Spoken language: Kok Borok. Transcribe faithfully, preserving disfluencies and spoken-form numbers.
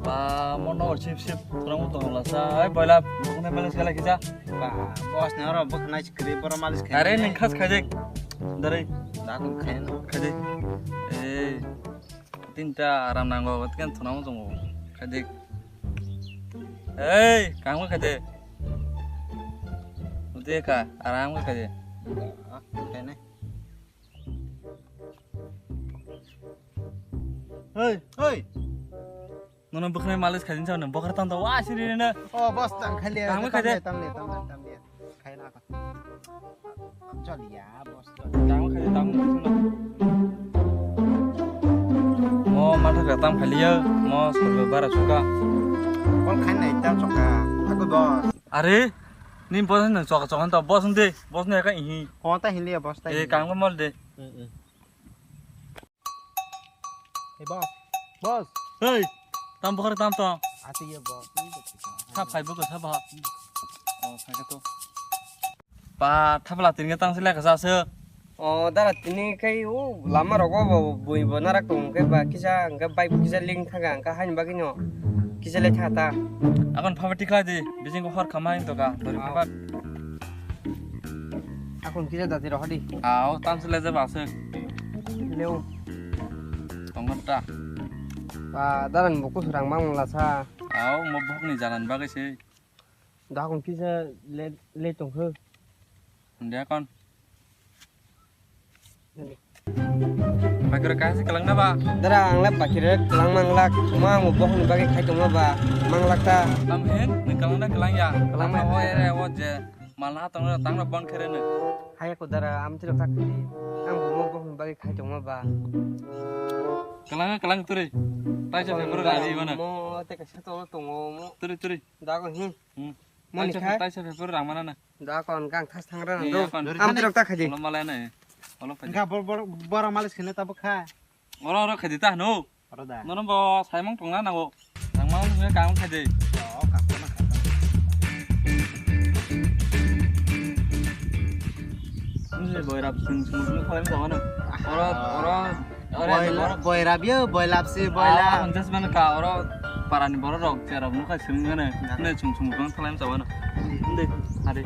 Ba, mono sip sip, kurang utang lasa. Ai, boila, bukne malis kala kisa. Ba, boss ne oro buknai sikri, boro malis khaina. Are, ning khas khaide. Dare. Dakun khaina. Khaide. Eh, tinta aram nango, watkan thonamo tongo. Khaide. Ei, kangma khaide. Ude ka, aram khaide. Ah, khaina. Hei, hei. Nono bwkhwnai malis khaidin sa, nono bwkhwra tang tang, wa, siri rina. Oh, boss, tang khali. Tang khali. Tam le, tam le, tam le, tam le. Khai na ka. Chal ya, boss, chal. Tang khali, tang khali. Mo matha ka tam khali ya, mo sorbe bara suka. Kol khai nai tam choka. Aku boss. Are, ni boss no choka choka to, boss de, boss ne ka ihi. Ho ta hili ya, boss ta. Eh, hili. Kang ko mol de. Hmm, hmm. Hey, boss. Boss. Hey, tam bukhari tam to. Ati ye, boss. Sa phai buko sa ba. Oh, phai ka to. Pa, thapla tin ga tang sila ka sa se. Oh, dara tini kai o lama rogo bo bui bo narak tong kai ba kisa angka bai kisa ling thaga angka hain bagino. Kisa le thata. Akon phaba tikla di, bising ko hor khamai to ka, dori phaba. Akon kisa dati rohadi. Ao, tam sila je ba se. Leo. Tongkha ta. Ba, daran bo kusurang mang lasa. Ao, mo bokni jalan bagwi se. Da akon kisa le, le tongkha. Nde akon. Bakiro kaisa kelang na ba? Dara, ang le bakiro kelang mang lak. Ma, mo bokni bagwi khai tongma ba. Mang lak ta. Tam hen, ni kelang na kelang ya. Kelang ma. Tangno o ere o je. Malna tangno, tangno bon khere ne. Hai ko dara, am tiro tak di. Ang bo mo bokni bagwi khai tongma ba. Kelang, kelang turi. Taisa paper rari mana. Mo te kaisa to tongo mo. Turi, turi. Da ko hin. Hmm. Moni taisa, khai. Taisa paper rang mana na. Da kon gang thas thangra nang do. Kon. Am tirok ta khaji. Olo malai na. Olo khaji. Ga bor bor bor malis khene ta bukha. Oro oro khaji ta no. Oro da. Nono bo saimang tongna nango. Tangmang nungya kang khaji. Oh, ka kona khaji. Nile boy rap sing sing sing khalam sa mana. Oro oro. Boy, boy rabio, boy lapsi, boy la. Ang just mana ka oro parani borok rok cherok nukha sing mana. Ne chung chung chung khalam sa mana. Inde, hari.